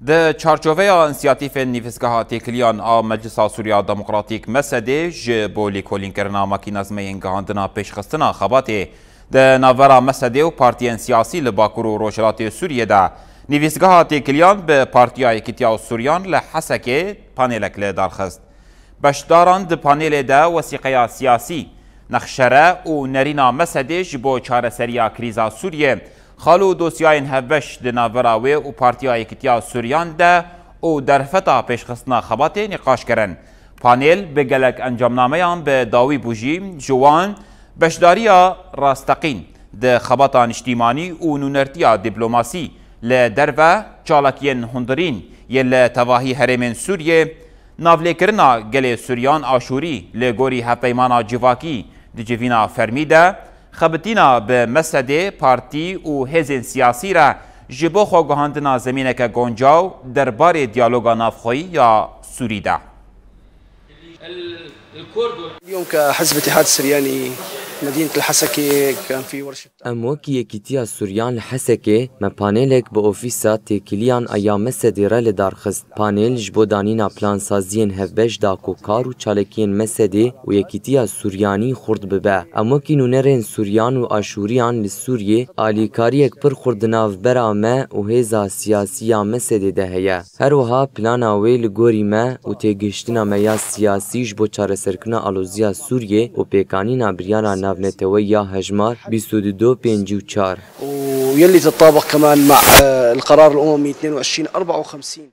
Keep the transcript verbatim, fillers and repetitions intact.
Di çarçoveya însiyatîfên Nivîsgeha Têkiliyan a Meclisa Sûriya Demokratîk, mesedê, ji bo lêkolînkirina makîna zimeyên gihandina pêşxistina xebatê di navbera mesedê û partiyên siyasî li Bakur û Rojhilatê Sûriyê de, Nivîsgeha Têkiliyan bi Partiya Yekîtiya Sûriyan li Hesekê panelek li dar xist. Beşdaran di panelê de wesîqeya siyasî, nexşere û nerîna mesedê ji bo çareseriya krîza Sûriyê, xal û dosyayên hevbeş di navbera wê û Partiya Yekîtiya Sûriyan de û derfeta pêşxistina xebatê nîqaş kirin. Panel bi gelek encamnameyan bi dawî bû jî, ji wan beşdariya rasteqîn di xebata niştîmanî û nûnertiya dîplomasî li derve, çalakiyên hundirîn yên li tevahî herêmên Sûriyê, navlêkirina gelê Suryan Aşûrî li gorî hevpeymana civakî di civîna fermî de, xebitîna bi mesedê, partî û hêzên siyasî re ji bo xweguhandina zemîneke guncaw derbarê diyaloga navxweyî ya Sûrî de. اليوم كحزب اتحاد السرياني مدينة الحسكة كان في ورشة. Em wekî Yekîtiya Suryan li Hesekê me panelek bi ofîsa têkiliyan a ya mesedê re li dar xist. Panel ji bo danîna plansaziyên hevbeş da ku kar û çalakiyên mesedê û Yekîtiya Suryanî xurt bibe. Em wekî nûnerên Suryan û Aşûriyan li Sûriyê alîkariyek pir xurt di navbera me û hêza siyasî ya mesedê de heye. Her wiha plana wê li gorî me û têgihiştina me ya siyasî ji bo çareserkirina aloziya Sûriyê û pêkanîna biryara navneteweyî ya hejmar bîst û du pêncî û çar. ويلي تتطابق كمان مع آه، القرار الأممي اثنين وعشرين أربعة وخمسين.